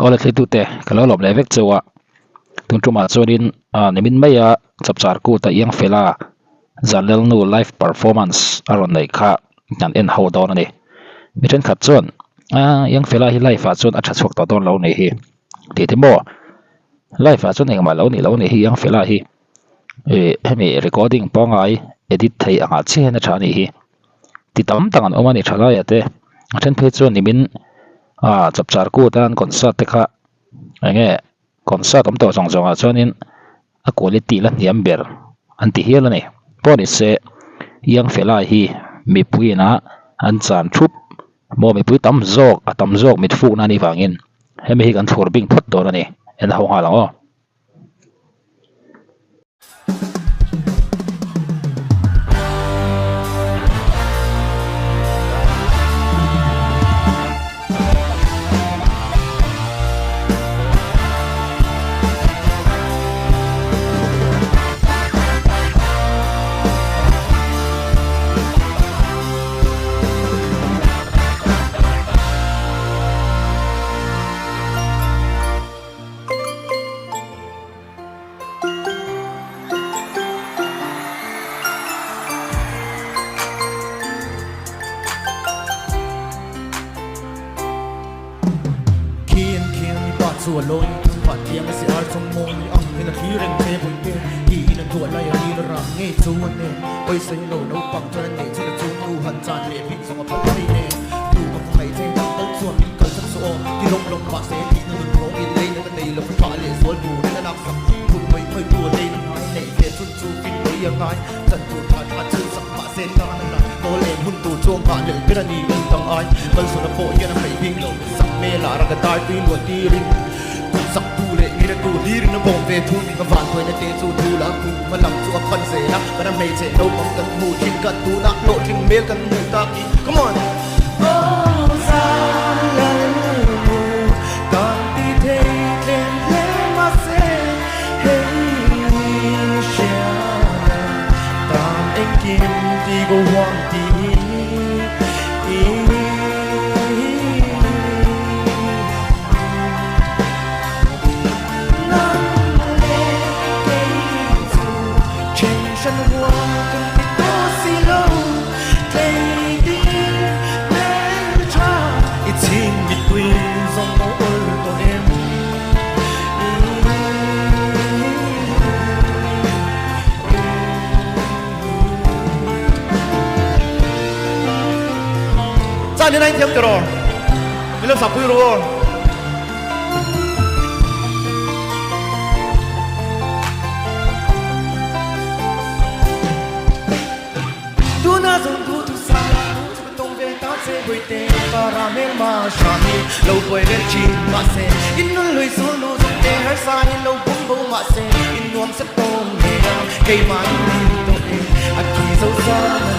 Awle thlitute ka lo lawm leh vek chauh a, tun tumah chuanin nimin maia Chapchar Kut a iang fel a, Zanlelnu live performance a rawn neih kha kan en ho dawn a ni. Mi thenkhat chuan iang fela hi live ah chuan a tha chhuak tawh dawn lo nih hi tih te maw? Live ah chuan engmah lo nih lo nih hi iang fela hi ih hemi recording pangngai edit theih angah chiah hian a tha a nih hi. Ti tam tak an awm a ni thalai ah te a then phei chuan nimin ah Chapchar Kut a an concert te kha eng nge concert awm tawh zawng zawng ah chuanin a quality la hniam ber an ti hial a ni. Pawh ni se Young fella hi mipui inah an chan thup maw mipui tam zawk a tam zawk mit fukna a nih vangin hemi hi kan thlur bing phawt dawn a ni en ho nghal ang aw. Khian khian i pa chu a lawi Thangpa thiam a si ar chawng mawi ang in a thlir reng che vawi te Tiin a duah lai a ril rang ngei chu a nen Pawisa lo naupang chuan a neih chu na chu nu han chan leh bik zawng a phal thei nen Nu ka hmangaih che tak tal chuan min kal sak suh aw Ti lawm lawm mahse thihna nun rawng in lei na ka nei lo ka thah leh zual turin a lak sak Phun mai mai tu a lei na ngai neih ve chun chu fin mai a ngai Chan tur tha tha chu sak mahse tan a la Kawl em hun tur chu a nghah leh ber a ni en tang ai Kalsawna pawh hian a hmeih bik lo Sak hmel ah raka dar tui luah tirin Tun sak tu leh mira tu hlirin a bawm ve thu mi ka van tuaina te chu thu la kum hma lam chu a pan zel a Kan a hmeichhe naupang kan hmuh thin ka tunah hlawhtling hmel kan hmuh tak hi Come on! Oh zan lalnu kan ti thei tlem hle mahse hei ni hriat a tan engkim ti go huang ti hi. Zan in a inthiam tiraw? Min lo sakpui ru aw. Tuna zawng thu thu sa la chu ka tawng ve ta che Bawihte para hmel ma hra hi lo buai vel thin mahse in nun lui sul nu zawng te harsa in lo bum bo mahse in nuam sep tawn ngei ang keimah in min tawh e a khi zo zan a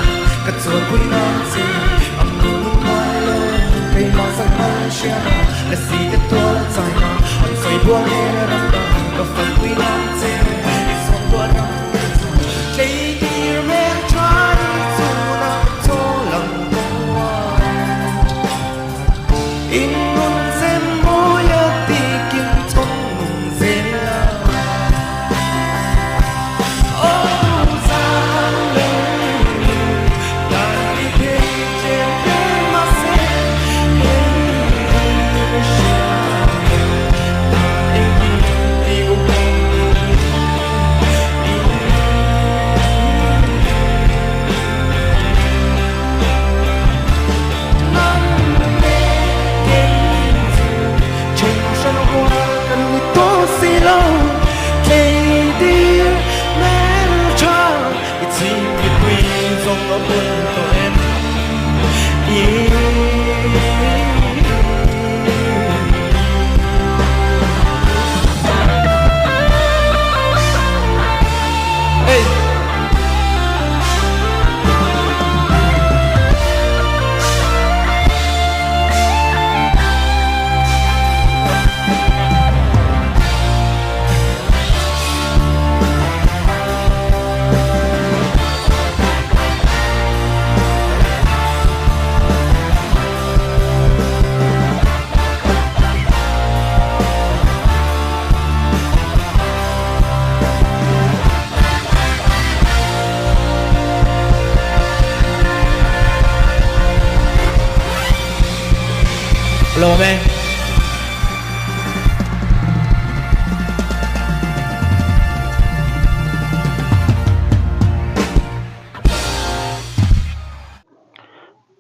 ka chuan pui nan che ang nu nun ngai lo keimah zan hman hria la si te tual chai na an sawi buang e ram dang ka fan pui nan che i zawn tuah ram Tleitir hmel tha i chhunah chaw lang kawng a In nun zem mawi a tikin chhawn nung zel a Aw zan leng dan i thei tlem tlem mahse hei ka hria engkim ti u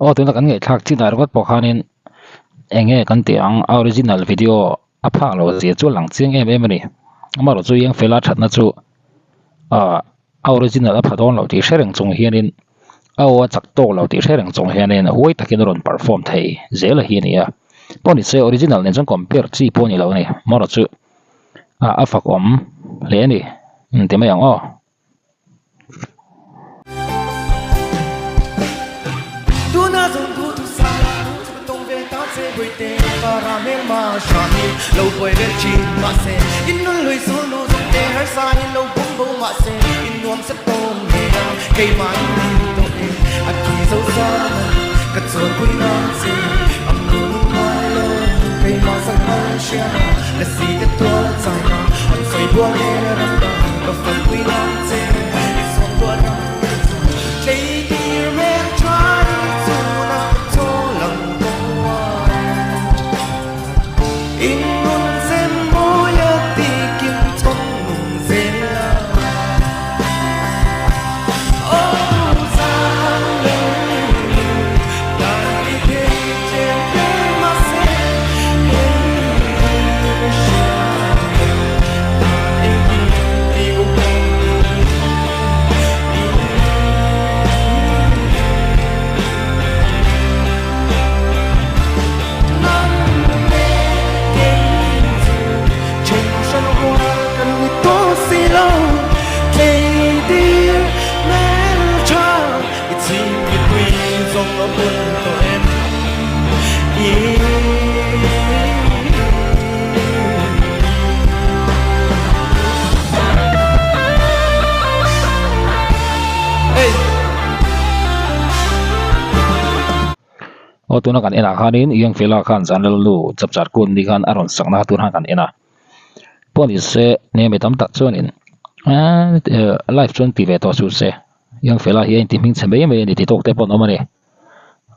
Aw tuna kan ngaihthlak chinah ringawt pawh khanin eng nge kan tih ang a original video a phak loh zia chu a lang chiang em em a ni. Amaherawhchu Young Fella thatna chu ah a original a pha dawn loh tih hre reng chung hianin a aw a chak tawk lo tih hre reng chung hianin huai takin a rawn perform thei zel a hi a ni a. Pawh ni se original nen chuan compare chi pawh a ni lo a ni. Amaherawhchu ah a fakawm hle a ni ti mai ang aw. Aw tuna kan enah khanin Youngfella khan Zanlalnu chapchar kun ni khan a rawn sakna tur khan kan en a. Pawh ni se nge mi tam tak chuanin live chuan ti ve tawh suh se Youngfella hi a inti hming chhe mai mai a ni ti tawk te pawh an awm a ni.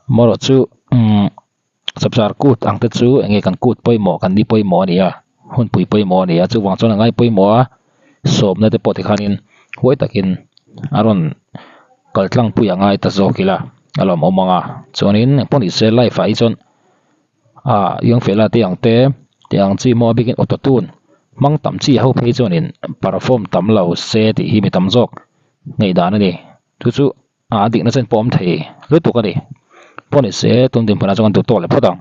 Amaherawh chu umm chapchar kut ang te chu eng nge kan kut pawimawh kan ni pawimawh a ni a hunpui pawimawh a ni a chuvang chuan a ngai pawimawh a sawmna te pawh tikhanin huai takin a rawn kal tlangpui a ngai ta zawk ila a lawmawm ang a chuanin engpawh ni se live ah hi chuan ah Youngfella te ang te tih ang chi maw a bikin auto tune hmang tam chi ho phei chuanin perform tam lo se tih hi mi tam zawk ngaihdan a ni chu chu. A dikna chen pawh awm thei lutuk a ni. Pawh ni se, tun dinhmunah chuan kan duh tawk leh phawt ang.